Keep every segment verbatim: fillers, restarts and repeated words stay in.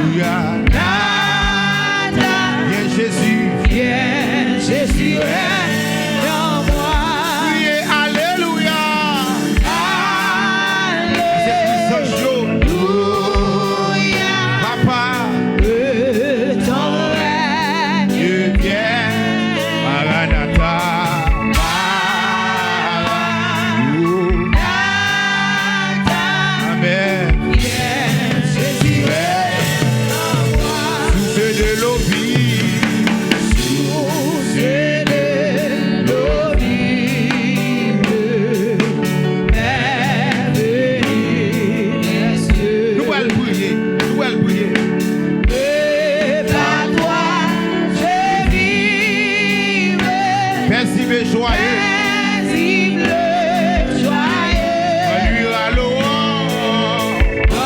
Alelouya. Nada. Viens Jésus. Viens Jésus, règne en moi. Kriye alelouya. Alelouya. Papa. Que ton règne vienne. Maranatha. Maranatha. Amen. Viens Jésus, règne en moi. Source de l'eau vive. Source de l'eau vive. Bienvenue. Nou pral priye. Nou pral priye. Que par toi je vive. Paisible et joyeux. Paisible et joyeux. On lui rend l'aurore. On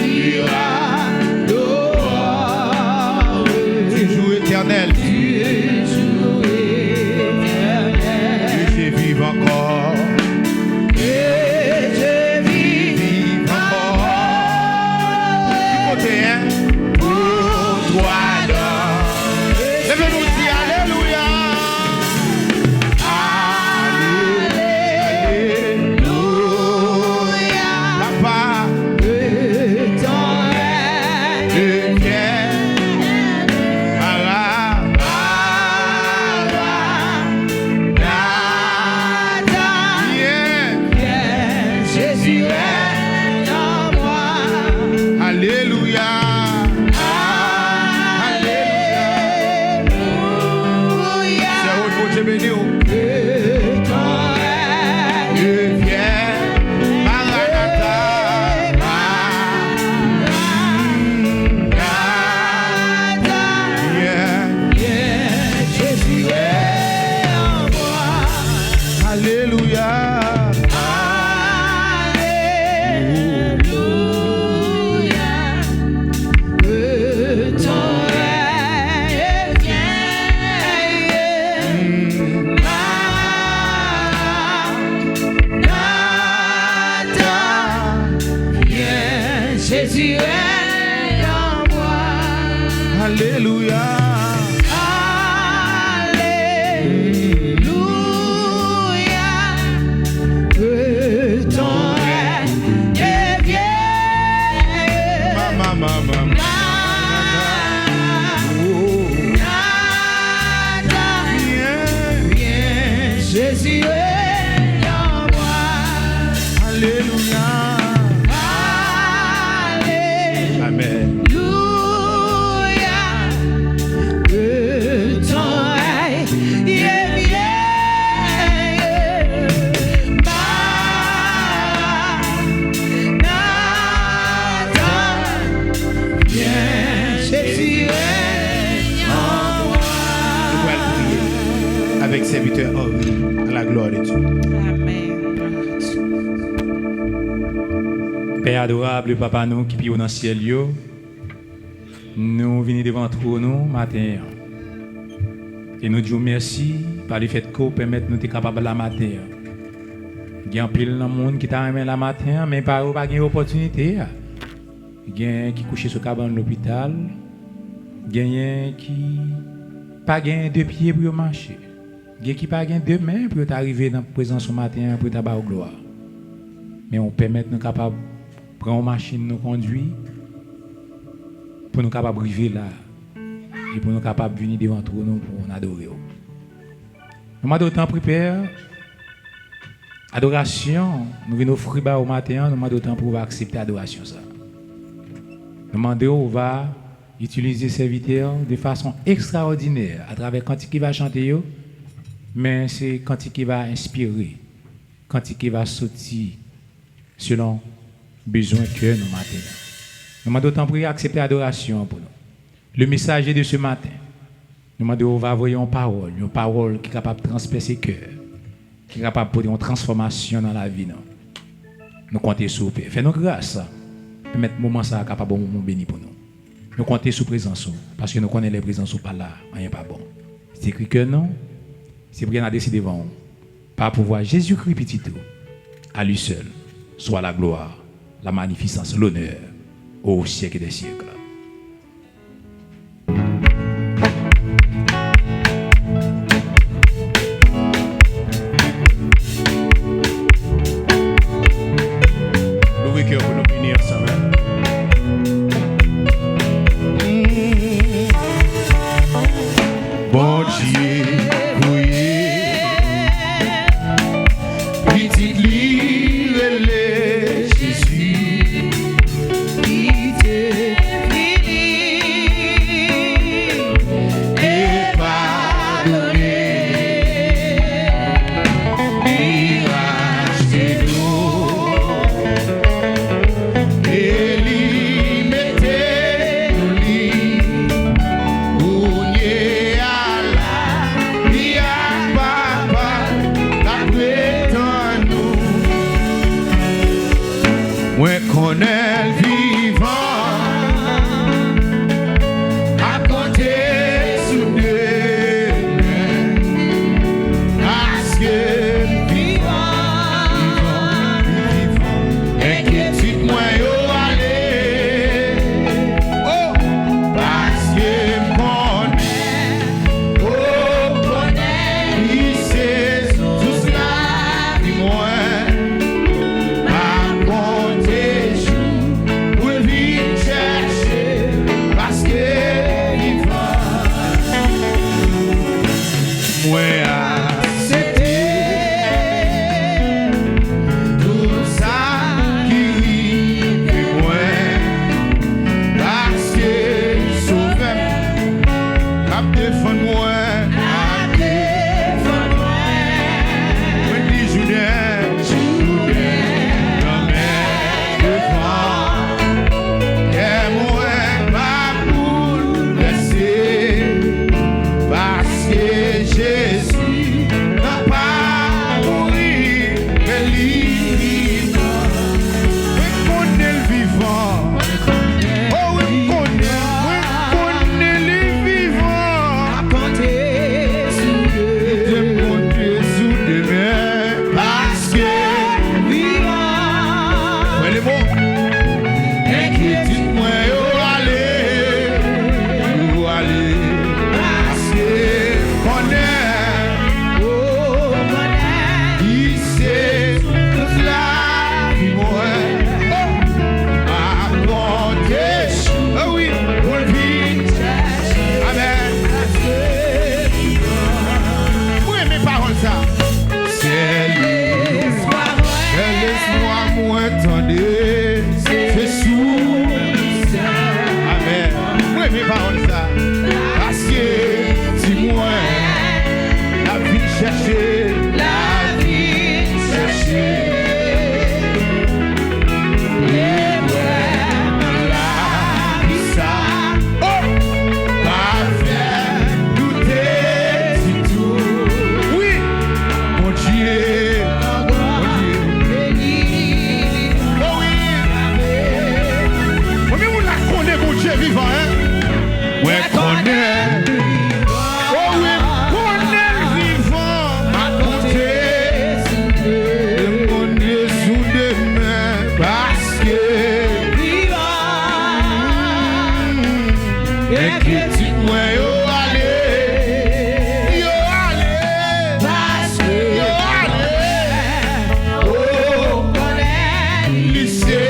lui rend l'aurore. Toujours éternel. Toujours éternel. Que je vive encore. Que je vive encore. Ki kote, hein? Pour toi donc. Leve nou di alelouya. Alelouya. Papa. Que ton règne vienne. Mara. Mara. Nada. Viens. Viens, Jésus, règne en moi. Alelouya. Alelouya. Sè Rod, Bondye beni w. Que ton règne vienne. Maranatha. Maranatha. Viens. Viens, Jésus, règne en moi. Alelouya. Alelouya. Que ton règne vienne. Maranatha. Viens, Jésus, règne en moi. Alelouya. Alelouya. Que ton règne vienne. Mama, mama, mama. Maranatha. Viens. Viens, Jésus, règne en moi. Alelouya. Amen. Alelouya. Que ton règne vienne. Maranatha. Viens, Jésus, règne en moi. Nou pral priye avèk sèvitè Henry, à la gloire de Dieu. Amen. Pè adorab, Papa nou ki pi wo nan syèl yo, nou vini devan twòn ou maten an. E nou di w mèsi pa lefèt ke w pèmèt nou te kapab la maten an. Gen anpil nan moun ki ta renmen la maten an, men pa yo pa gen opòtinite a. Genyen ki kouche sou kabann lopital. Genyen ki pa gen de pye pou yo mache. Gen ki pa gen de men pou yo ta rive nan prezans ou maten an pou yo ta ba w glwa. Men w pèmèt nou kapab pran yon machin nou kondui pou nou kapab rive la e pou nou kapab vini devan twòn ou pou n adore w. Nou mande w tanpri, Pè, adorasyon nou vin ofri ba ou maten an, nou mande w tanpri w va aksepte adorasyon sa. Nou mande w va itilize sèvitè de fason ekstraòdinè atravè kantik ki va chante yo, men se kantik ki va enspire, kantik ki va soti selon bezwen kè nou maten an. Nou mande w tanpri aksepte adorasyon an pou nou. Le messager de ce matin, nou mande w va voye yon pawòl, yon pawòl ki kapab transpèse kè, ki kapab pote yon transfòmasyon nan lavi nou. Nou konte sou w, Pè. Fè nou gras, pèmèt moman sa a kapab yon moman beni pou nou. Nou konte sou prezans ou, paske nou konnen lè prezans ou pa la, anyen pa bon. Sekwi kè nou, se priyè n adrese devan w, pa pouvwa Jezikri, Pitit ou. A li sèl swa la glwa, la manifisans, lonè, o syèk dè syèk. Bondye voye pitit li rele Jezi, ki te vini e padone. Li rachte nou e li mete nou li. Kounye a la, li ak Papa l ap ret tann nou. Mwen konnen l vivan, m ap konte sou demen, paske l vivan, li vivan. Enkyetid mwen yo ale, oh, paske m konnen Oh, konnen li se sous lavi mwen. M ap konte jou pou l vin chèche, paske li vivan. Mwen aksepte tout sa ki rive mwen, paske Sovè m k ap defann mwen. Ap defann mwen. Mwen di Jouden, Jouden, nan men devan. Kè mwen pa boulvèse, paske Jezi nan pa mouri, men li vivan. Mwen konnen l vivan. Oh wi, m konnen, mwen konnen li vivan. M ap konte sou Dye. Kite m konte sou demen, paske vivan. Mwen le bon. Enkyetid mwen yo ale, yo ale, paske m konnen, oh, m konnen. Li se tout lavi mwen. Oh, m ap konte, oh wi, pou l vin. Amèn. Mwen renmen pawòl sa. Sèl espwa mwen, sèl espwa mwen tande, se sou Kris la. Amèn. Mwen renmen pawòl sa. Paske di mwen, l ap vin chèche, l ap vin chèche. Eprèv nan lavi sa, oh, pa fè doute ditou. Wi, Bondye, Bondye. Oh wi. Konbyen moun la konnen Bondye vivan, en? Mwen konnen. Oh wi, m konnen l vivan. M ap konte sou demen. M konte sou demen, paske vivan. Enkyetid mwen yo ale. Yo ale. Paske yo ale. Oh, konnen li se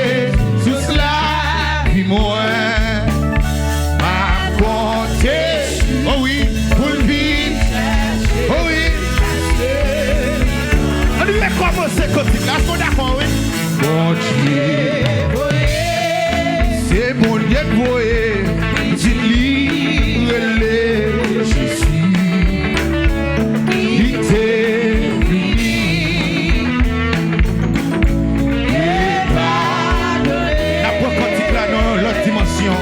sous lavi mwen. M ap konte, oh wi, pou l vin. Oh wi. Ann rekòmanse kantik la, èske w dakò, wi? Bondye voye, se Bondye k voye pitit li rele Jezi. Li te vini e padone. N ap pran kantik la nan yon lòt dimansyon.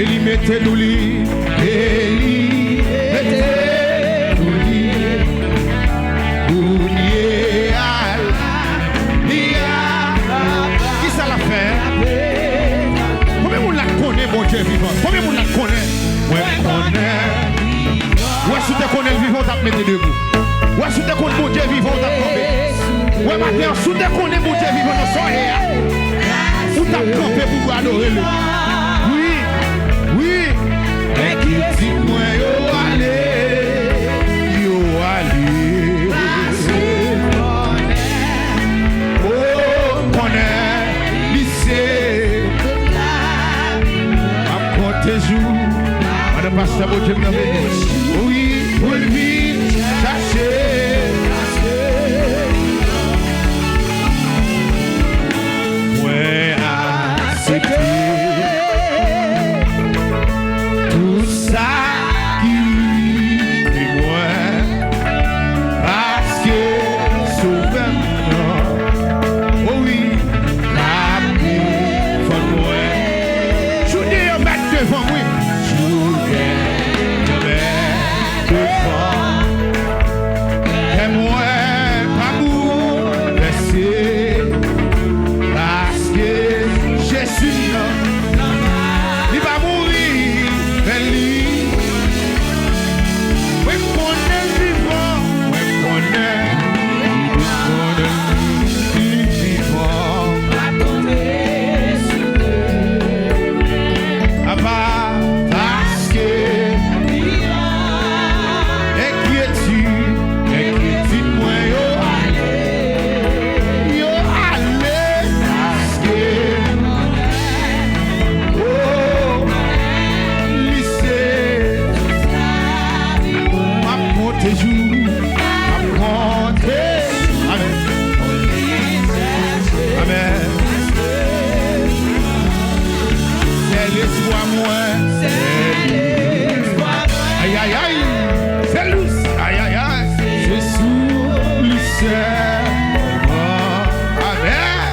E li mete nou li, e li mete nou li. Kounye a la, li a Papa. Kisa l ap fè? Konbyen moun la konnen Bondye vivan? Konbyen moun la konnen? Mwen konnen. Wè, si w te konnen l vivan, w t ap mete debou. Wè, si w te konn Bondye vivan, w t ap kanpe. Wè, maten an, si w te konnen Bondye vivan nan sa w ye a, ou t ap kanpe pou w adore li. Wi, wi. Enkyetid mwen yo ale, yo ale. Paske m konnen, oh, m konnen li se. M ap konte Pastè Bondye m nan beni. Wi, pou l vin chache. Mwen aksepte tout sa ki rive mwen, paske Sovè m nan, o wi, l ap defann mwen. Jou deyò bat devan mwen. Jou deyò bat devan. Kè mwen pa boulvèse, paske Jezi m nan, li pa mouri, men li. Mwen konnen l vivan, mwen konnen, mwen konnen li vivan. Apa, paske enkyetid, enkyetid mwen yo ale, yo ale, paske, o, li se, m ap konte jou, m ap konte. Amèn. Amèn. Sèl espwa mwen. Sèl espwa mwen. Ayayay. Se li. Ayayay. Se sou li sèlman. Amèn.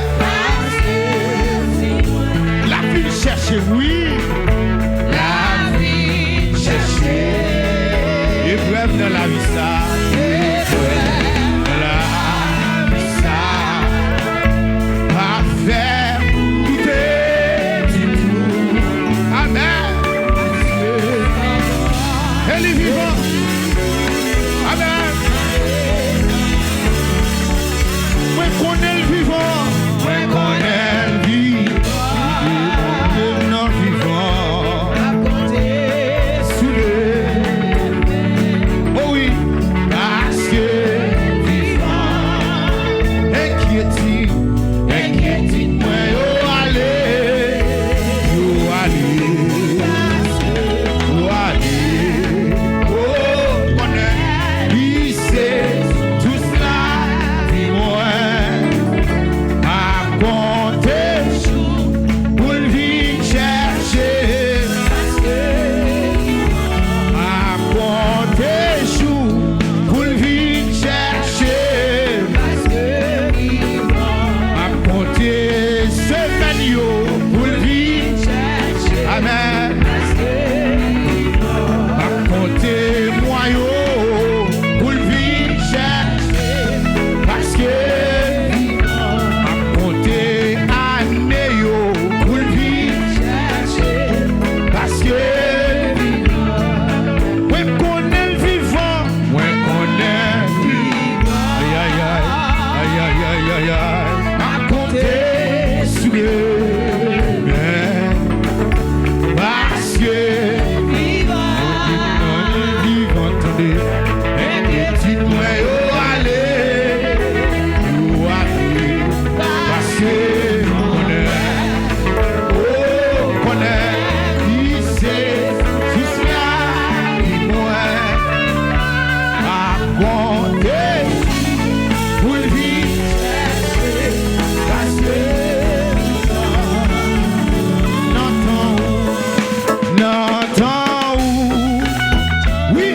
L ap vin chèche, wi. L ap vin chèche. Eprèv nan lavi sa. Eprèv nan lavi sa. Pa fè koute ditou. Amèn. E li vivan. Amèn. Mwen konnen l vivan. Mwen konnen l vivan. Mwen nan vivan. Sou li. O wi, paske vivan. Enkyetid, enkyetid mwen yo ale. Yo ale. Yo ale. O, konnen li se sous lavi mwen. M ap konte jou pou l vin chèche. M ap konte jou pou l vin chèche. M ap konte semèn yo pou l vin chèche. Amèn. M ap konte mwa yo pou l vin chèche. Paske m ap konte ane yo pou l vin chèche. Paske mwen konnen l vivan. Mwen konnen l vivan. Ayayay, ayayay, ayayay. M ap konte sou li. Paske vivan, vivan, tande. Enkyetid mwen yo ale, yo ale. Paske konnen, o, konnen li se sous lavi mwen. M ap konte pou l vin chèche, paske nan tan ou, nan tan ou, wi,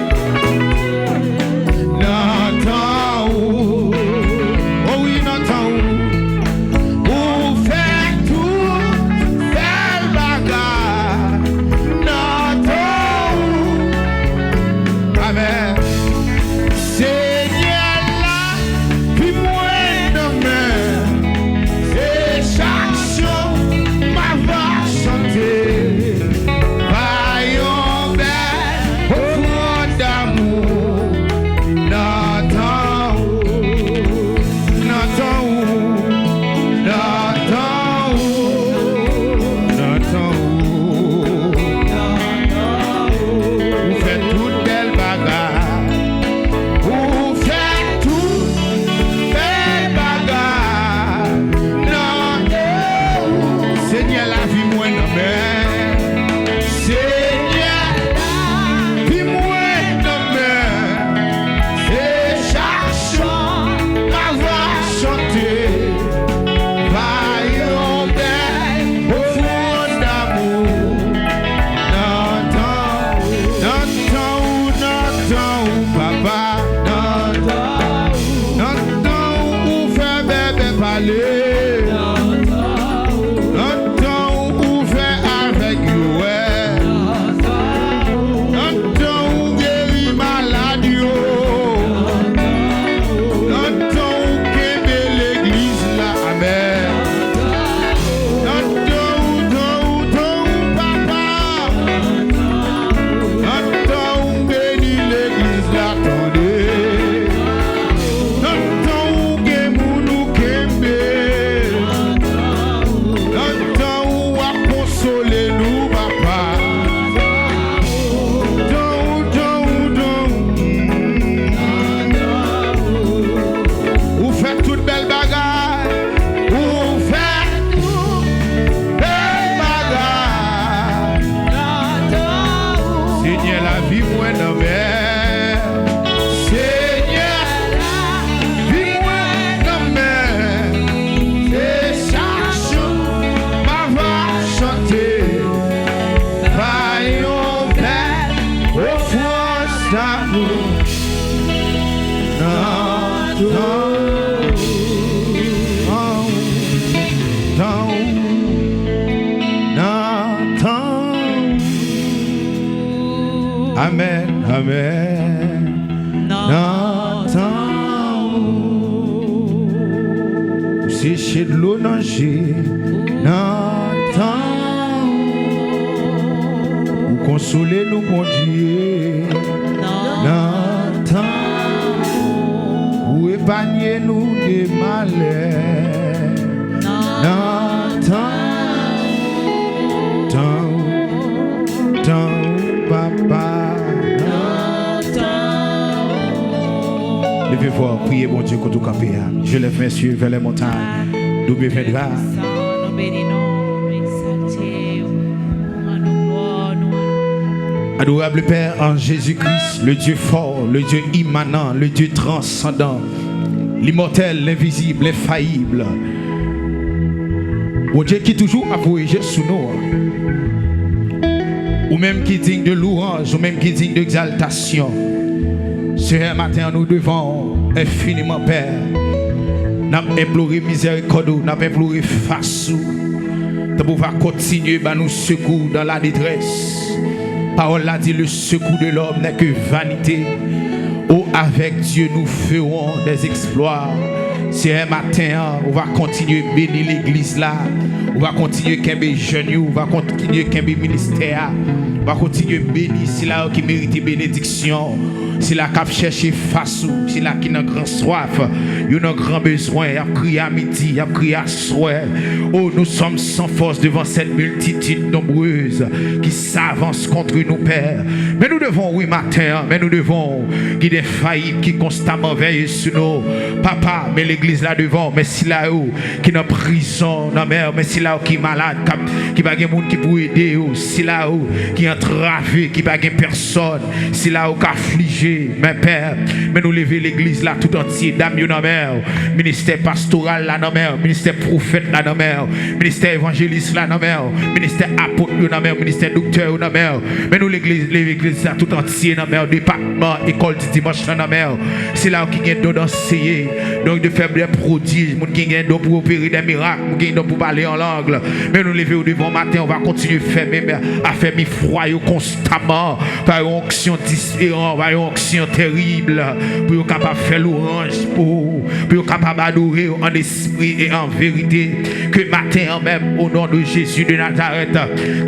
nan tan ou, o wi, nan tan ou, ou fè tout bèl bagay nan tan ou. Amèn. Senyè, lavi mwen nan men, se chak jou m ava chante. Pa yon bèl ofrann damou nan tan ou, nan tan ou, nan tan ou, nan tan ou. Ou fè tout bèl bagay. Ou fè tout bèl bagay nan men ou. Senyè, lavi mwen nan men. Senyè, Amèn, amèn. Nan tan ou, ou seche dlo nan je nan tan ou, ou konsole nou, Bondye, nan tan ou, ou epanye nou de malè nan tan ou, tan ou, tan ou, papa, nan tan ou. Leve vwa w, priye Bondye kote w kanpe a. Je lève mes yeux vers les montagnes, d'où me viendra. Nou beni nou, nou egzalte w, nou rann ou glwa, nou rann ou Adorable Père en Jésus-Christ, le Dieu fort, le Dieu immanent, le Dieu transcendant, l'immortel, l'invisible, l'infaillible. Bondye ki toujou ap voye je sou nou an. Ou menm ki digne de louange, ou menm ki digne d'exaltation. Seyè, maten an nou devan w enfiniman, Pè. N ap enplore mizèrikòd ou, n ap enplore fas ou. Tanpri w va kontinye ba nou sekou dans la détresse. Pawòl la di, le secours de l'homme n'est que vanité. Oh, avec Dieu, nous ferons des exploits. Seyè, maten an, ou va kontinye beni legliz la. Ou va kontinye kenbe jèn yo. Ou va kontinye kenbe ministè a. Ou va kontinye beni sila yo ki merite benediksyon. Sila k ap chèche fas ou. Sila ki nan gran swaf. Yo nan gran bezwen. Y ap kriye a midi. Y ap kriye a Frè, oh, nous sommes sans force devant cette multitude nombreuse qui s'avance contre nous, Père. Men nou devan w, wi, maten an, men nou devan w, gid enfayib ki konstaman veye sou nou. Papa, men legliz la devan w, men sila yo ki nan prizon, nan mè, men sila yo ki malad, k ap, ki pa gen moun ki pou ede yo, sila yo ki antrave, ki pa gen pèsòn, sila yo k aflije, men Pè, men nou leve legliz la tout antye, dam yo nan men w, ministè pastoral la nan men w, ministè pwofèt la nan men w, ministè evanjelis la nan men w, ministè apot yo nan men w, ministè doktè yo nan men w. Men nou legliz, leve legliz la tout antye nan men w, depatman ekòl di dimanch lan nan men w. Sila yo ki gen don anseye, don de fè de pwodij, moun ki gen don pou opere de mirak, moun ki gen don pou pale an lang. Men nou leve yo devan w maten, ou va kontinye fèmen, afèmi fwa yo konstaman pa yon onksyon diferan, pa yon onksyon terib, pou yo kapab fè lwanj pou ou, pou yo kapab adore w an espri e an verite. Ke maten an menm, o non de Jezi de Nazarèt,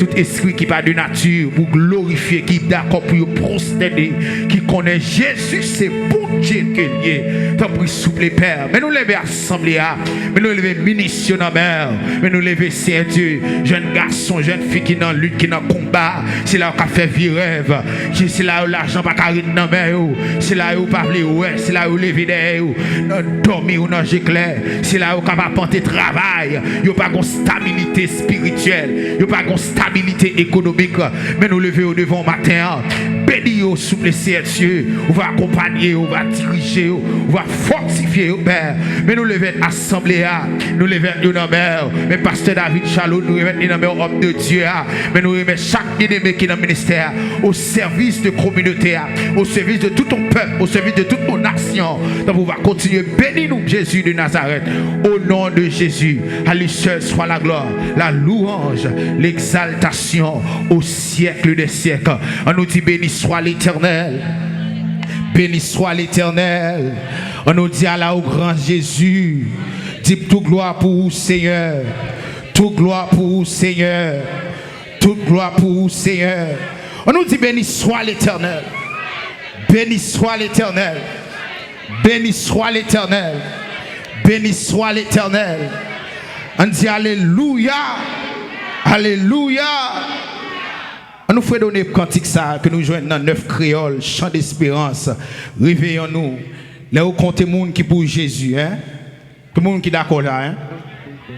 tout espri ki pa de nati pou glorifye, ki dakò pou yo pwostène, ki konnen Jezi se Bondye ke l ye, tanpri, souple, Pè, men nou leve asanble a, men nou leve minis yo nan men w, men nou leve, Seyè Dye, jèn gason, jèn fi ki nan lit, ki nan konba, sila yo k ap fè vye rèv, sila yo lajan pa ka ret nan men yo, sila yo pa vle wè, sila yo leve dèyè yo nan dòmi ou nan je klè, sila yo k ap apante travay, yo pa gon stabilite espirityèl, yo pa gon stabilite ekonomik, men nou leve yo devan w maten an, beni yo, souple, Seyè Dye, ou va akonpaye yo, ou va dirije yo, ou va fòtifye yo, Pè. Men nou leve asanble a, nou leve yo nan men w. Men pastè David Chalot, nou remèt li nan men w, òm de Dye a. Men nou remèt chak byeneme ki nan ministè a, au service de kominote a, au service de tout ton peuple, au service de toute ton nation. Tanpri, ou va kontinye beni nou, Jésus de Nazareth. Au nom de Jésus, à lui seul soit la gloire, la louange, l'exaltation au siècle des siècles. An nou di, béni soit l'Éternel. Béni soit l'Éternel. An nou di, à la grâce Jésus. Di, tout gloire pour vous, Seigneur. Tout gloire pour vous, Seigneur. Tout gloire pour vous, Seigneur. An nou di, béni soit l'Éternel. Béni soit l'Éternel. Béni soit l'Éternel. Béni soit l'Éternel. An di, alelouya. Alelouya. An nou fredone kantik sa a ke nou jwenn nan Nèf Kreyòl, Chant d'Espérance, Réveillons-nous. Lè yo konte moun ki pou Jezi, en? Tout moun ki dakò la, en?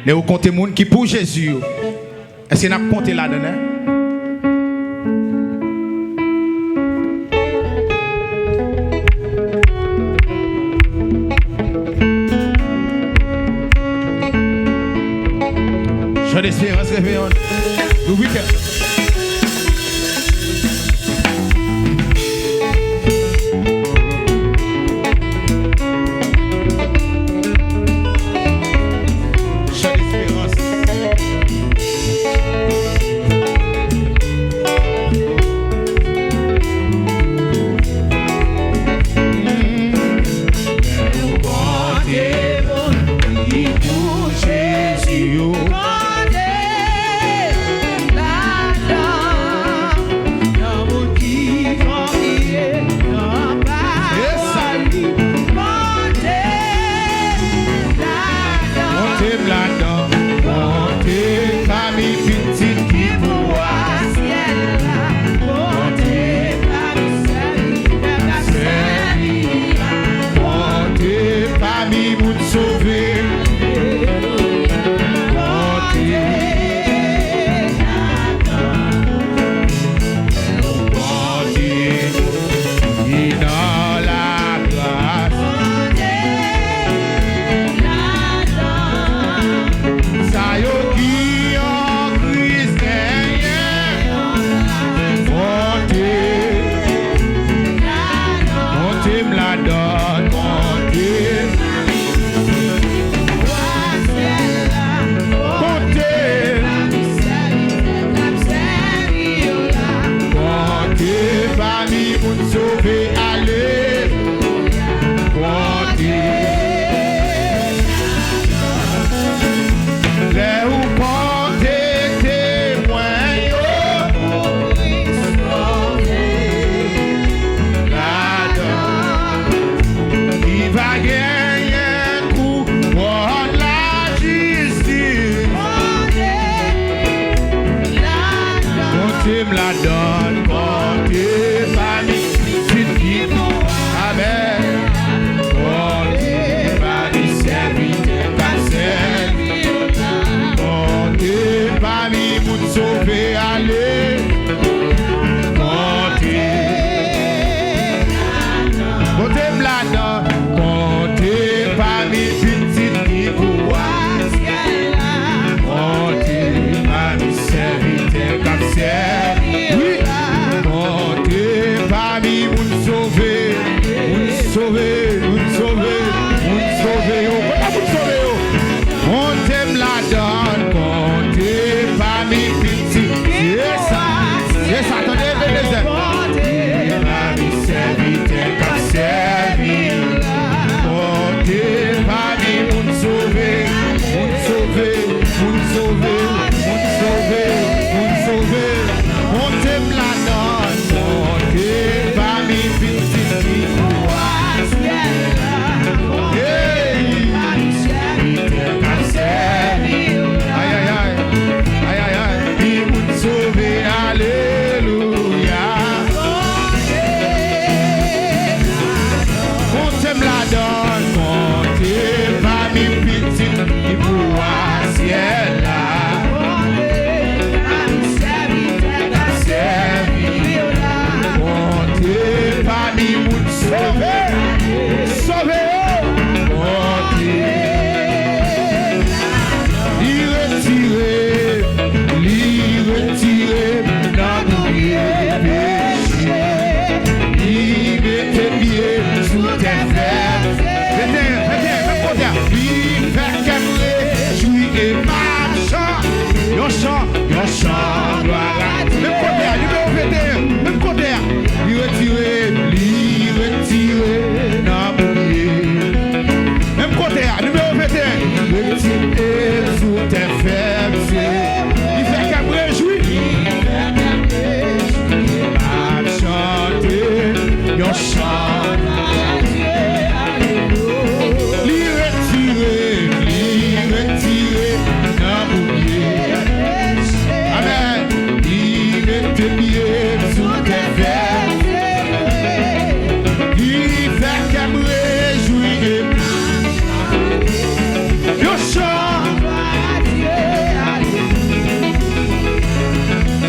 Lè yo konte moun ki pou Jezi yo, èske n ap konte ladan l, en? Chant d'Espérance, réveillons-nous. Louvri kè. Chant d'Espérance. Ladann, konte pami pitit ki pou. Amèn. Konte pami sèvitè k ap sèvi. Konte pami moun sove ale. Konte. Konte m ladan. Konte pami pitit ki pou. Konte pami sèvitè k ap sèvi. Wi. Konte pami moun sove. Moun sove, moun sove, moun sove yo. Kote moun sove yo? Konte m ladan, konte pami pitit. Se sa, se sa, tande Ebenezè. Konte pami sèvitè k ap sèvi. Konte pami moun sove, moun sove, moun sove, moun sove, moun sove. Konte m ladan, konte pami pitit ki pou. Hey! Ay, ay, ay. Ay, ay, ay. Pi moun sove, alelouya. Konte m ladan, konte pami pitit ki pou a syèl la. Sèvi. Konte pami moun sove. Sove yo. Konte. Li retire, li retire nan bouyè peche. Li mete pye sou tè fèm. Mete, mete, menm kote a. Li fè kè m rejwi e m ap chan-, yon chan, yon chan glwa a Dye. Menm kote a, nimewo venteyen, menm kote a. Li retire, li retire nan bouyè. Menm kote a, nimewo venteyen. Retire sou tè fèm, se li fè kè m rejwi. M ap chante yon chan. Li retire, li retire nan bouyè. Amèn. Li mete pye sou tè fèm. Li fè kè m rejwi. Yon chan.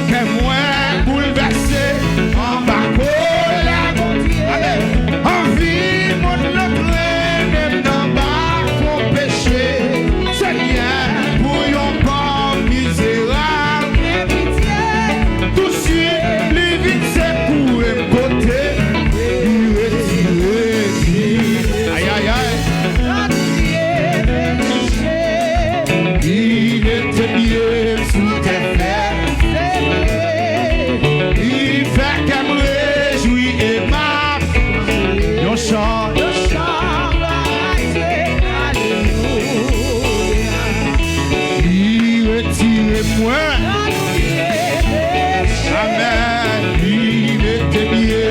Kè mwen boulvèse anba kolè Bondye. Amèn. Anvi monn nan trennen m nan bafon peche. Senyè, pou yon pòv mizerab. Touswit, li vin sekoure m kote. Li retire, li. Ay, ay, ay. Li mete pye m sou tè fèm. Li fè kè m rejwi e m ap. Yon chan. Li retire mwen. Amèn. Li mete pye.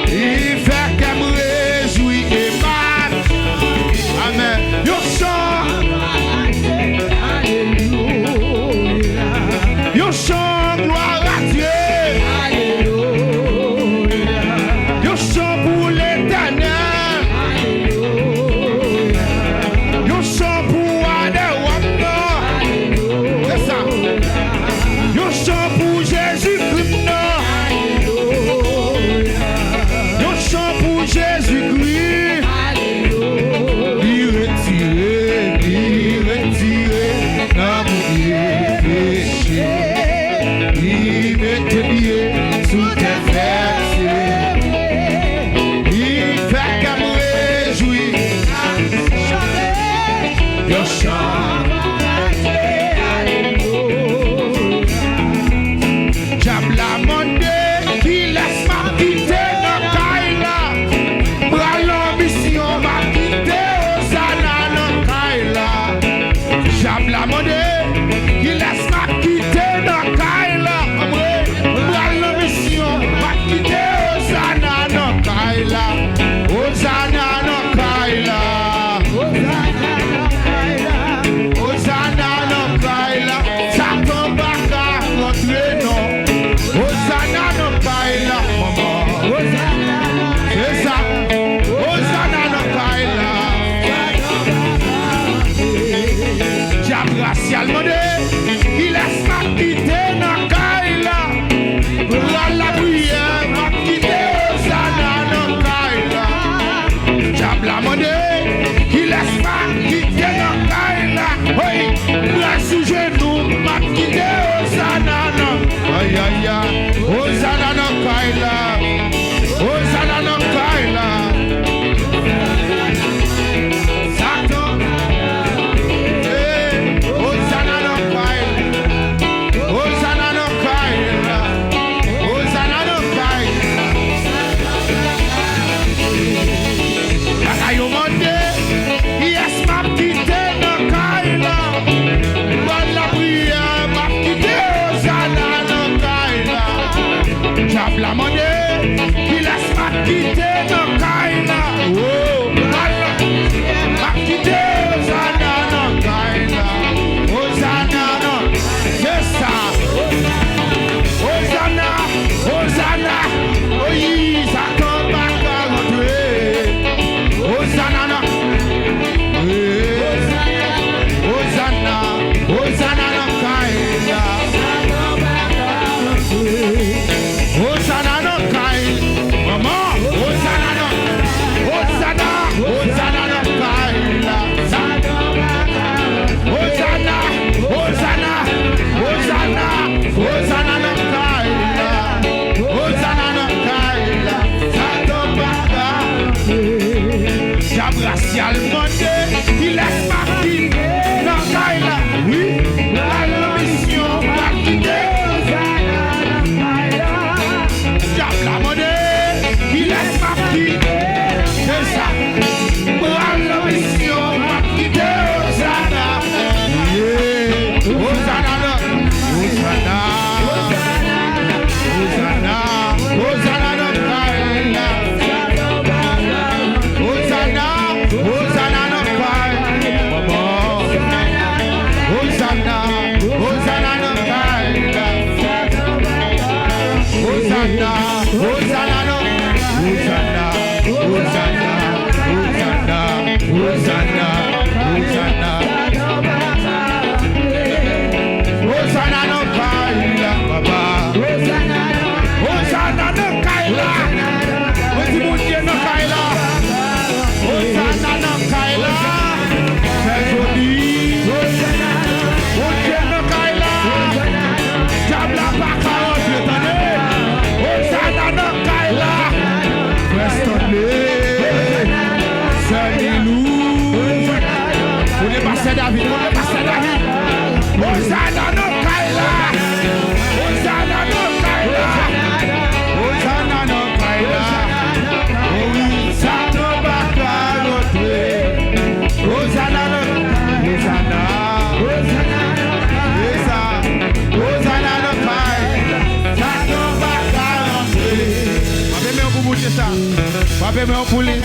Li fè kè m rejwi e m ap. Amèn. Yon chan. Yon chan glwa a Dye. Yon chan pou Letènèl. Yon chan pou wa dè wa m nan. Se sa. Yon chan pou Jezikri m nan. Yon chan pou Jezikri. Li retire, li retire nan bouyè peche. Li mete pye sou tè fèm. Li fè kè m rejwi. Yon chan. Dyab la mande kilès m ap kite nan kay la. Pral nan misyon, m ap kite Ozana nan kay la. Dyab la mande kilès m ap kite nan kay la. Anmwe, m pral nan misyon, m ap kite Ozana nan kay la. Ozana nan kay la. Ozana nan kay la. Ozana nan kay la. Sa Dyab la mande, kilès m ap kite nan kay la? Pral lapriyè, m ap kite Ozana nan kay la. Dyab la mande, kilès m ap kite nan kay la? Hey, pral sou jenou, m ap kite Ozana nan. Ay, ay, ay, Ozana nan kay la. Ozana nan kay la. Satan. Eh, Ozana nan kay la. Ozana nan kay la. Ozana nan kay la. Bagay yo mande, kiyès m ap kite nan kay la? Ban lapriyè, m ap kite Ozana nan kay la. Dyab la mande, kilès m ap kite nan kay la? Oh, al, m ap kite Ozana nan kay la. Ozana nan, se sa. Ozana, Ozana, oyi, Satan pa ka rantre. Ozana nan. Eh, Ozana, Ozana nan kay la. Ozana nan kay. Manman, Ozana nan. Ozana, Ozana nan kay la. Ozana, Ozana, Ozana, Ozana nan kay la. Ozana nan kay la. Satan pa ka. Dyab rasyal mande, kilès m ap kite nan kay la? Wi, al nan misyon, m ap kite. Dyab la mande, kilès m ap kite? Se sa. Pral nan misyon, m ap kite Ozana. Yeah. Ozana nan. Ozana. Ozana. Ozana nan kay la. Ozana. Ozana nan kay. Manman. Ozana. Ozana nan kay la. Ozana, Ozana non. Ozana, Ozana, Ozana, Ozana, Ozana. Ozana nan kay la, papa. Ozana nan kay la. Mwen di Bondye nan kay la. Ozana nan kay la. Fè jodi. Bondye nan kay la. Dyab la pa ka rantre, tande. Ozana nan kay la. Frè Stanley. Sè Milou. Kote pastè David? Kote pastè David? Ozana nan kay la. Ozana nan kay la. Ozana nan kay la. O wi, Satan pa ka rantre. Ozana nan, Ozana. Ozana. Ozana nan kay. Satan pa ka rantre. Frape men w pou Bondye sa. Frape men w pou li.